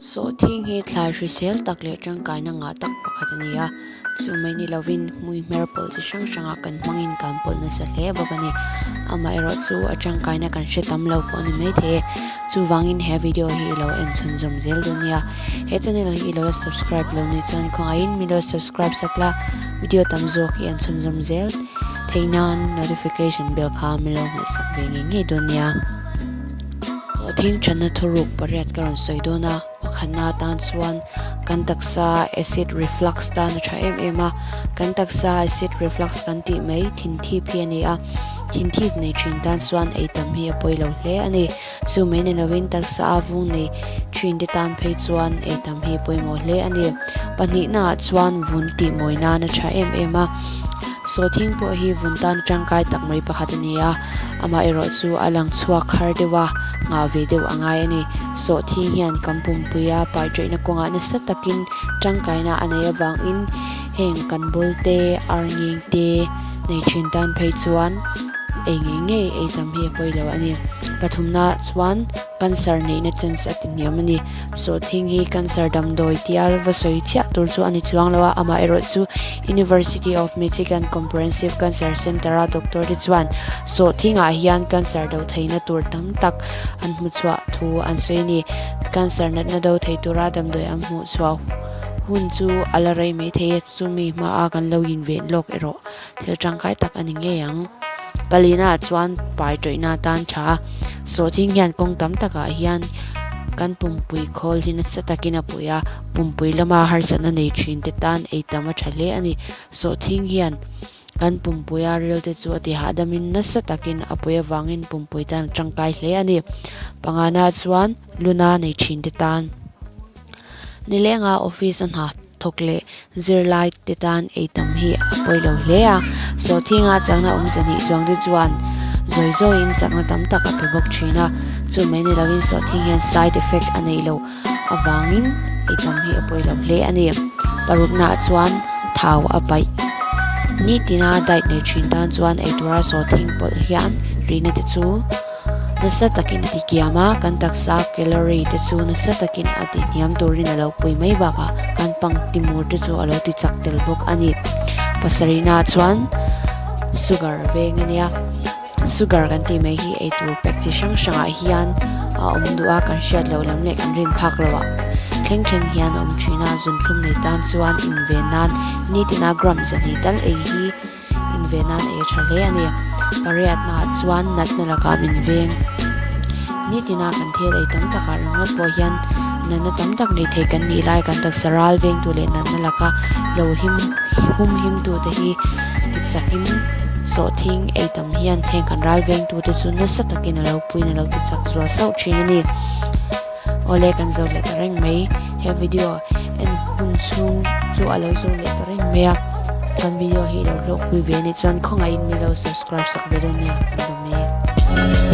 Sawhthing hi thlai hrisel tak leh tangkaina ngah tak pakhat a ni a, chu mai ni lovin hmui hmer pawlh chi hrang hrangah kan hmangin kan pawlh nasa hle bawk a ni. Amaherawh chu a tangkaina kan hre tam lo pawh a ni maithei e. Chuvangin he video hi i lo en chhunzawm zel dawn nia. He channel hi i lo la subscribe lo ni chuan khawngaihin min lo subscribe sak la, video tam zawk i en chhunzawm zel theih nan notification bell kha min lo hmeh sak ve ngei ngei dawn nia. Thing thatna thuruk pariat ka rawn sawi dawn a, pakhatna atan chuan kan taksa acid reflux tan a tha em em a, kan taksa acid reflux kan tih mai thinthip hi a ni a, thinthip nei thin tan chuan ei tam hi a pawi lo hle a ni. Chu mai ni lovin taksa a vung nei thin te tan phei chuan ei tam hi pawimawh hle a ni. Pahnihna ah chuan vun tih mawi nan a tha em em a, sawhthing pawh hi vun tan tangkai tak mai pakhat a ni a, amaherawh chu a lang chhuak har deuh a, nghah ve deuh a ngai a ni. Sawhthing hian kan pumpui a paihṭaihna kawngah nasa takin tangkaina a nei avangin heng kan bul te, arngeng te nei thin tan phei chuan ei ngei ngei ei tam hi a pawi lo a ni. Pathumna chuan cancer neihna chance a ti hniam a ni. Sawhthing hi cancer damdawi tia va sawi chiah tur chu a ni chuang lo a, amaherawh chu University of Michigan Comprehensive Cancer Center-a doctor te chuan sawhthingah hian cancer do theihna tur tam tak an hmu chhuah thu an sawi a ni. Cancer natna do thei tura damdawi an hmuh chhuah hun chu a la rei mai thei e, chumi hmaa kan lo inven lawk erawh Thil tangkai tak a ni ngei ang. Palina chuan pai tawihna atan tha a, sawhthing hian kawng tam takah hian kan pumpui khawl hi nasa takin a pui a, pumpui lama harsatna nei thin te tan ei tam a tha hle a ni. Sawhthing hian kan pumpuia ril te chu a ti hahdamin nasa takin a pui avangin pumpui tan a tangkai hle a ni. Pangana chuan luna nei thin te tan nilenga office a hna Thawk leh zirlai te tan ei tam hi a pawi lo hle a, sawhthinga chakna awmze nih chuang te chuan zawi zawiin chakna tam tak a pe bawk thin a, chu mai ni lovin sawhthing hian side effect a neih loh avangin ei tam hi a pawi lo hle a ni. Paruknaah chuan thau a paih. Nitina diet nei thin tan chuan ei tura sawhthing pawlh hian rihna te chu Nasa takin a ti kiam a, kan taksa calorie te chu nasa takin a ti hniam turin a lo pui mai bakah kan pang timur te chu a lo ti chak tel bawk a ni. Pasarihna chuan sugar veng a nia, sugar kan tih mai hi eitur pack chi hrang hrangah hian a awm duh a, kan hriat loh lam leh kan rin phak loh ah thleng thleng hian a awm thin a, zunthlum nei tan chuan inven nan nitina gram zahnih tal ei hi Inve nan ei a tha hle a ni. Pariatna ah chuan natna lakah min veng. Nitina kan thil ei tam takah ringawt pawh hian natna tam tak nei thei kan nih lai kan taksa ral vengtu leh natna laka lo him hum himtu te hi ti chakin sawhthing ei tam hian heng kan ral vengtu te chu nasa takin a lo puiin a lo ti chak zual sauh thin a ni. Awle kan zo leh ta reng mai he video en hun chhung chu a lo zo leh ta reng mai a kan video hi ilo hlawkpui ve anih chuan khawngaihin min lo subscribe sak ve dawn nia kan dawm e.